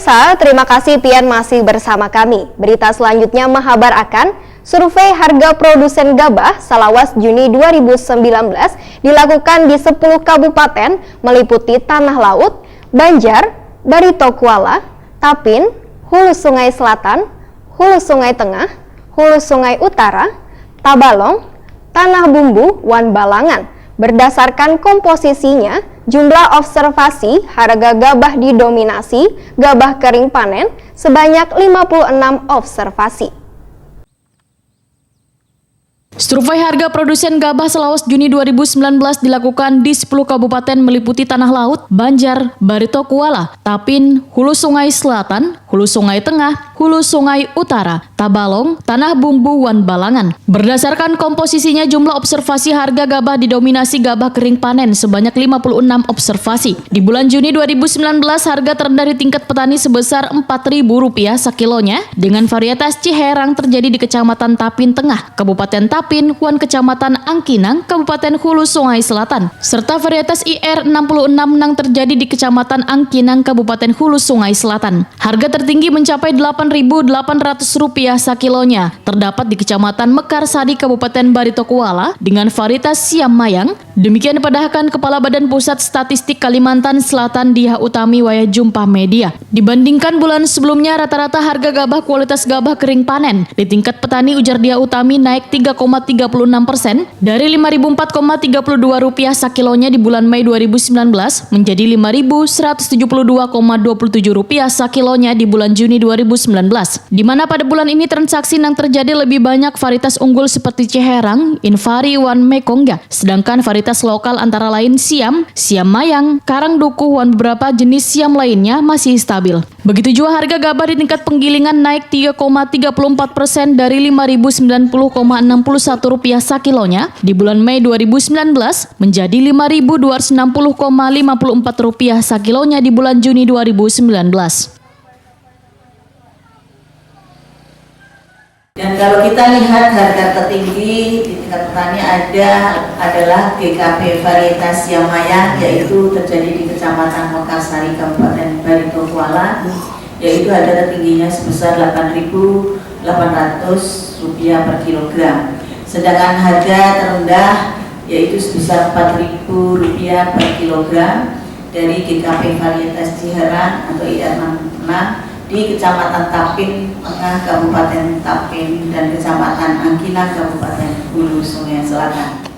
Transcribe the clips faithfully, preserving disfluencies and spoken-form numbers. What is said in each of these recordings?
Pemirsa, terima kasih pian masih bersama kami. Berita selanjutnya mahabar akan survei harga produsen gabah salawas Juni dua ribu sembilan belas dilakukan di sepuluh kabupaten meliputi Tanah Laut, Banjar, Barito Kuala, Tapin, Hulu Sungai Selatan, Hulu Sungai Tengah, Hulu Sungai Utara, Tabalong, Tanah Bumbu, wan Balangan. Berdasarkan komposisinya, jumlah observasi harga gabah didominasi gabah kering panen sebanyak lima puluh enam observasi. Survei harga produsen gabah selawas Juni dua ribu sembilan belas dilakukan di sepuluh kabupaten meliputi Tanah Laut, Banjar, Barito Kuala, Tapin, Hulu Sungai Selatan, Hulu Sungai Tengah, Hulu Sungai Utara, Tabalong, Tanah Bumbu, wan Balangan. Berdasarkan komposisinya, jumlah observasi harga gabah didominasi gabah kering panen sebanyak lima puluh enam observasi. Di bulan Juni dua ribu sembilan belas, harga terendah di tingkat petani sebesar empat ribu rupiah sakilonya dengan varietas Ciherang terjadi di Kecamatan Tapin Tengah, Kabupaten Tapin, wan Kecamatan Angkinang, Kabupaten Hulu Sungai Selatan, serta varietas I R enam puluh enam nang terjadi di Kecamatan Angkinang, Kabupaten Hulu Sungai Selatan. Harga tertinggi mencapai delapan ribu delapan ratus rupiah sakilonya, terdapat di Kecamatan Mekarsari, Kabupaten Barito Kuala, dengan varietas Siam Mayang. Demikian padahkan Kepala Badan Pusat Statistik Kalimantan Selatan Diah Utami wayah jumpa media. Dibandingkan bulan sebelumnya, rata-rata harga gabah kualitas gabah kering panen di tingkat petani, ujar Diah Utami, naik tiga koma tiga puluh enam persen, dari lima ribu empat koma tiga puluh dua rupiah sakilonya di bulan Mei dua ribu sembilan belas menjadi lima ribu seratus tujuh puluh dua koma dua puluh tujuh rupiah sakilonya di bulan Juni dua ribu sembilan belas, di mana pada bulan ini transaksi yang terjadi lebih banyak varietas unggul seperti Ciherang, Invari, wan Mekongga, sedangkan varietas lokal antara lain Siam, Siam Mayang, Karang Dukuh, wan beberapa jenis Siam lainnya masih stabil. Begitu jua harga gabah di tingkat penggilingan naik tiga koma tiga puluh empat persen dari lima ribu sembilan puluh koma enam puluh satu rupiah sakilonya di bulan Mei dua ribu sembilan belas menjadi lima ribu dua ratus enam puluh koma lima puluh empat rupiah sakilonya di bulan Juni dua ribu sembilan belas. Dan kalau kita lihat harga tertinggi di tingkat petani ada adalah G K P varietas Siam Mayang, yaitu terjadi di Kecamatan Mekarsari, Kabupaten Barito Kuala, yaitu harga tertingginya sebesar delapan ribu delapan ratus rupiah per kilogram. Sedangkan harga terendah yaitu sebesar empat ribu rupiah per kilogram dari G K P varietas Ciherang atau I R enam enam di Kecamatan Tapin Tengah, Kabupaten Tapin, dan Kecamatan Angkinang, Kabupaten Hulu Sungai Selatan.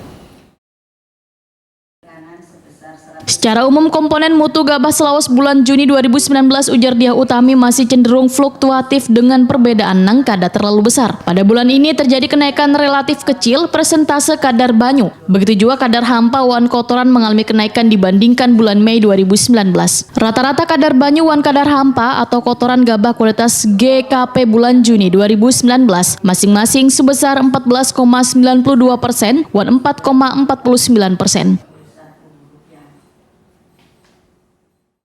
Secara umum, komponen mutu gabah selawas bulan Juni dua ribu sembilan belas, ujar Diah Utami, masih cenderung fluktuatif dengan perbedaan nang kada terlalu besar. Pada bulan ini terjadi kenaikan relatif kecil persentase kadar banyu. Begitu jua kadar hampa wan kotoran mengalami kenaikan dibandingkan bulan Mei dua ribu sembilan belas. Rata-rata kadar banyu wan kadar hampa atau kotoran gabah kualitas G K P bulan Juni dua ribu sembilan belas masing-masing sebesar empat belas koma sembilan puluh dua persen wan empat koma empat puluh sembilan persen.